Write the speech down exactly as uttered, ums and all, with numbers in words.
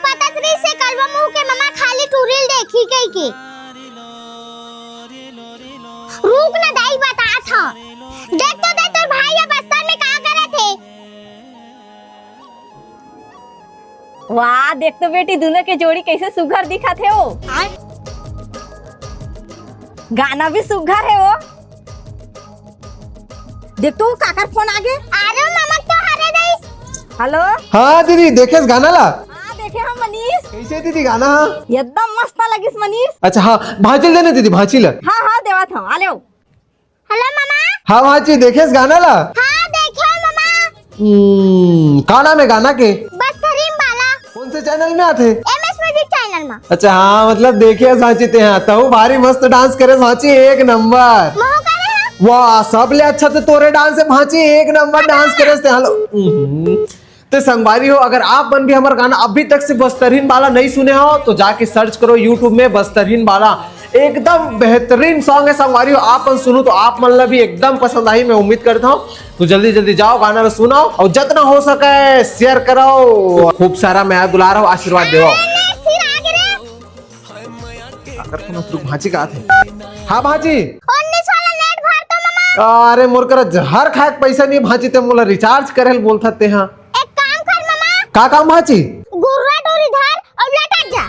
पता चली से कलवा मुंह के ममा खाली टूरिल देखी कई के। रुक ना दाई, बतात हंव। देख तो दे, तोर भाई ह बस्तर में का करत हे। वाह, देख तो बेटी, दूनों के जोड़ी कइसे सुघर दिखत हे वो। गाना भी सुघर हे वो। देख तो काकर फोन आगे। अरे ममा, तो हरे दाई। हेलो। हाँ दीदी, देखेस गाना ला? हाँ, देखे हम मनीष। कइसे दीदी गाना हा? एकदम मस्त लगिस मनीष। अच्छा हाँ, भांची ल देना दीदी, भांची ल। हाँ हाँ, देवत हंव, आ लेव। हेलो ममा। हाँ भांची, देखेस गाना ला? हाँ देखे ममा। हम्म, का नाम हे गाना के? बस्तरीन बाला। कौन से चैनल में आथे? एमएस म्यूजिक चैनल में। अच्छा हाँ, मतलब देखे भांची ते हा, तहूं भारी मस्त डांस करेस भांची, एक नंबर। मोहू करे हा? वाह, सबले अच्छा तो तोरे डांस हे भांची, एक नंबर डांस करेस ते। हेलो। हम्म। तो संगवारी हो, अगर आप मन भी हमर गाना अभी तक से बस्तरहीन बाला नहीं सुने हो तो जाके सर्च करो YouTube में बस्तरहीन बाला। एकदम बेहतरीन सॉन्ग हे संगवारी हो, आप मन सुनो तो आप मन ला भी एकदम पसंद आही, मैं उम्मीद करता हूँ। तो जल्दी जल्दी जाओ, गाना ला सुनाओ और जतना हो सके शेयर कराओ, खूब सारा मया दुलार हो, आशीर्वाद देवाओ। अरे, सिर आगे रे। अगर कोनो सुख भांची का आथे। हाँ भांची। उन्नीस वाला नेट भर तो ममा। अरे मोर करा जहर खाए के पैसा नहीं भांची, ते मोला रिचार्ज करे ल बोलथस ते हा। एक काम कर ममा। का काम भांची? गुर्रा डोरी धर और लटक जा।